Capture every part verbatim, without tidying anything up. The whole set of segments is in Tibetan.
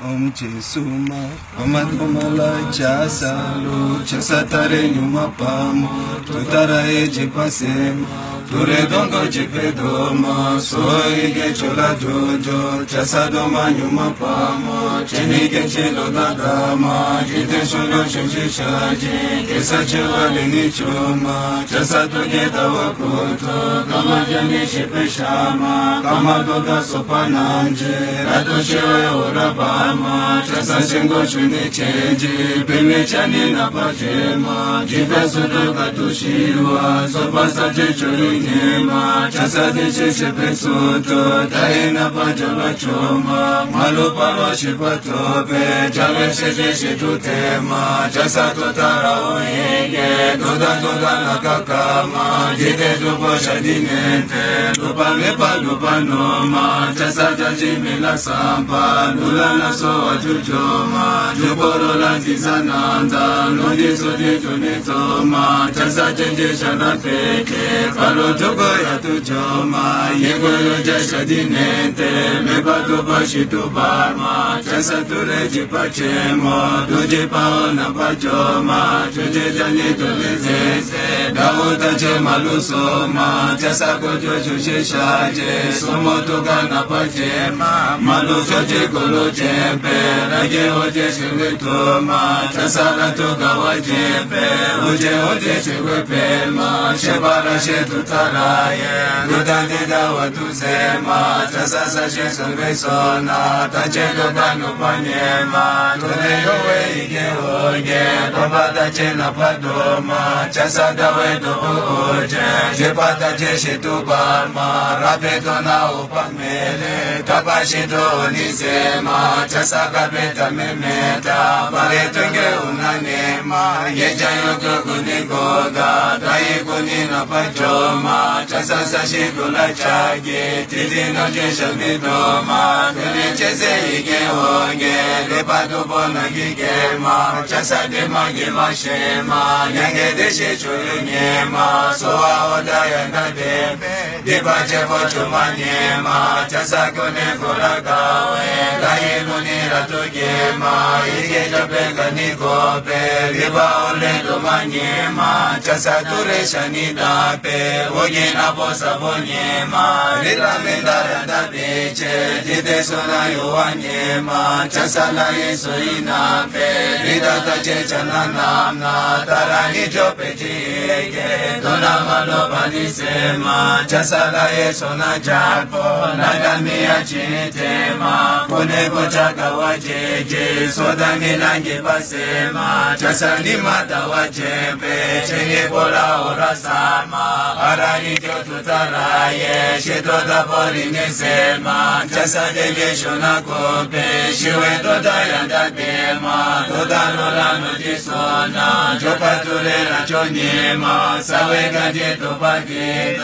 ཨོཾ་རྗེས་སུ་མ། ཨ་མ་དྷཱ་མ་ལ་ཇ་ས་ལུ། ཇ་ས་ཏཱ་རེ་ཉུ་མ་པ་མོ། ཏུཏྟཱ་ར་ཡེ་ཇི་པ་སེ་མ། ཏུ་རེ་དོ་གོ་ཇི་ཕེ་དོ་མ། སོ་ཡི་གེ་ཅོ་ལ་ཇོ་ཇོ། ཇ་ས་དྷཱ་མ་ཉུ་མ་པ་མོ། ཇེ་ནི་གེ་ཇེ་ལོ་ད་དྷ་མ། ཇི་ཏེ་སུ་ལོ་ཤུ་ཤི་ཤ་ཇི། གེ་ས་ཆེ་བ་ལེ་ནི་ཅོ་མ། ཇ་ས་ཏུ་གེ་ད་བ་ཀུ་ཏོ། ཀ་མ་ཇ་ནི་ཤི་པེ་ཤ་མ། ཀ་མ་དོ་ད་སོ་པ་ན་ཇེ། ར་ཏོ་ཤེ་བེ་འོ་ར་བ་མ། ཇ་ས་སེང་གོ་ཆུ་ནི་ཆེ་ཇི། པེ་མེ་ཅ་ནི་ན་པ་ཇེ་མ། ཇི་ཏ་སུ་ཏོ་ག་ཏུ་ཤི་བ། སོ་པ་ས་ཇེ་ཆུ་རུ་ཉེ་མ། ཇ་ས་ཏེ་ཆེ་ཤེ་པེ་སུ་ཏོ། ད་ཡེ་ན་པ་ཇ་བ་ཅོ་མ། མ་ལུ་པ་རོ་ཤི་པ་ཏོ་པེ། ཇ་བེ་ཤེ་ཇེ་ཤེ་ཏུ་ཏེ་མ། ཇ་ས་ཏོ་ཏ་ར་འོ་ཡེ་གེ། དོ་ད་དོ་ད་ན་ཀ་ཀ་མ། ཇི་ཏེ་དུ་པོ་ཤ་དི་ནེ་ཏེ། ལུ་པ་མེ་པ་ལུ་པ་ནོ་མ། ཇ་ས་ཏ་ཇི་མི་ལ་སམ་པ། ལུ་ལ་ན་སོ་བ་ཇུ་ཇོ་མ། ཇུ་པོ་རོ་ལ་ཛི་ས་ན་ད། ལུ་ཛི་སོ་ཛི་ཇུ་ནི་ཏོ་མ། ཇ་ས་ཅན་ཇི་ཤ་ན་པེ་ཏེ། པ་རོ་ཇུ་གོ་ཡ་ཏུ་ཇོ་མ། ཡེ་གོ་ཡོ་ཇ་ཤ་དི་ནེ་ཏེ། མེ་པ་ཏུ་པ་ཤི་ཏུ་པ་མ། ཇ་ས་ཏུ་རེ་ཇི་པ་ཆེ་མོ། ཏུ་ཇི་པ་འོ་ན་པ་ཇོ་མ། ཇུ་ཇི་ཇ་ནི་ཏུ་ནི་ཛེ་ཛེ། ད་འོ་ད་ཅེ་མ་ལུ་སོ་མ། ཇ་ས་གོ་ཇོ་ཇུ་ཤེ་ཤ་ཇེ། སོ་མོ་ཏུ་ག་ན་པ་ཅེ་མ། མ་ལུ་ཇོ་ཇི་གོ་ལོ་ཅེ་པེ། ར་གེ་འོ་ཇེ་ཤེ་གེ་ཏོ་མ། ཇ་ས་ར་ཏུ་ག་བ་ཅེ་པེ། འོ་ཇེ་འོ་ཇེ་ཤེ་གེ་པེ་མ། ཤེ་པ་ར་ཤེ་ཏུ་ཏ་ར་ཡེ། ཏུ་ཏ་ཏེ་ད་བ་ཏུ་ཟེ་མ། ཇ་ས་ས་ཤེ་སོ་བེ་སོ་ན། ད་ཅེ་དོ་པ་ནོ་པ་ཉེ་མ། ཏུ་རེ་ཡོ་བེ་ཡི་གེ་འོ་གེ། དོ་པ་ད་ཅེ་ན་པ་དོ་མ། ཇ་ས་ད་བེ་དོ་འོ་འོ་ཇེ། ཇེ་པ་ད་ཅེ་ཤེ་ཏུ་པ་མ། ར་པེ་དོ་ན་འོ་པ་མེ་ལེ། ད་པ་ཤེ་དོ་འོ་ནི་ཟེ་མ། ཇ་ས་ག་པེ་ད་མེ་མེ་ད། པ་རེ་ཏུ་གེ་འོ་ན་ནེ་མ། ཡེ་ཇ་ཡོ་གོ་གུ་ནི་གོ་ག། ད་ཡེ་གུ་ནི་ན་པ་ཇོ་མ། ཇ་ས་ས་ཤི་གུ་ལ་ཅ་གི། ཏི་ཏི་ན་ཅེ་ཤ་མི་དོ་མ། ཏི་ནི་ཅེ་ཟེ་ཡི་གེ་འོ་གེ། རེ་པ་དུ་པོ་ན་གི་གེ་མ། ཇ་ས་ཏེ་མ་གི་མ་ཤེ་མ། ཡང་གེ་ཏེ་ཤེ་ཆུ་ཡུ་ཉེ་མ། སོ་བ་འོ་ད་ཡ་ད་ཏེ་པེ། ཏི་པ་ཅེ་པོ་ཆུ་མ་ཉེ་མ། ཇ་ས་གུ་ནེ་གུ་ར་ག་བེ། ད་ཡེ་གུ་ནི་ར་ཏུ་གེ་མ། ཡི་གེ་ཇ་པེ་ག་ནི་གོ་པེ། རི་པ་འོ་ལེ་ཏུ་མ་ཉེ་མ། ཇ་ས་ཏུ་རེ་ཤ་ནི་ད་པེ། འོ་གེ་ན་པོ་ས་པོ་ཉེ་མ། རི་ལ་མེ་ད་ར་ད་པེ་ཆེ། ཏི་ཏེ་སོ་ན་ཡོ་བ་ཉེ་མ། ཇ་ས་ལ་ཡེ་སོ་ཡི་ན་པེ། རི་ད་ད་ཅེ་ཇ་ན་ན་ན། ད་ར་ནི་ཇོ་པེ་ཇི་ཡེ་གེ། དོ་ན་མ་ལོ་པ་ནི་ཟེ་མ། ཇ་ས་ལ་ཡེ་སོ་ན་ཇ་པོ། ན་ད་མི་ཡ་ཅི་ཏེ་མ། གུ་ནེ་གུ་ཇ་ག་བ་ཇེ་ཇེ། སོ་ད་ནི་ན་གི་པ་ཟེ་མ། ཇ་ས་ནི་མ་ད་བ་ཇེ་པེ། ཇེ་ནི་པོ་ལ་འོ་ར་ས་མ། ཨ་ར་ནི་ཇོ་ཏུ་ཏ་ར་ཡེ། ཤེ་ཏོ་ད་པོ་རི་ནེ་ཟེ་མ། ཇ་ས་ཏེ་གེ་ཤོ་ན་གོ་པེ། ཤི་བེ་ཏོ་ད་ཡ་ད་ཏེ་མ། ཏོ་ད་རོ་ལ་ནོ་ཇི་སོ་ན། ཇོ་པ་ཏུ་རེ་ར་ཇོ་ཉེ་མ། ས་བེ་ག་ཇེ་ཏོ་པ་གེ་ད།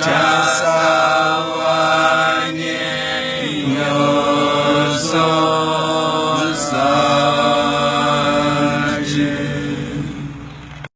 ཇ་ས་བ།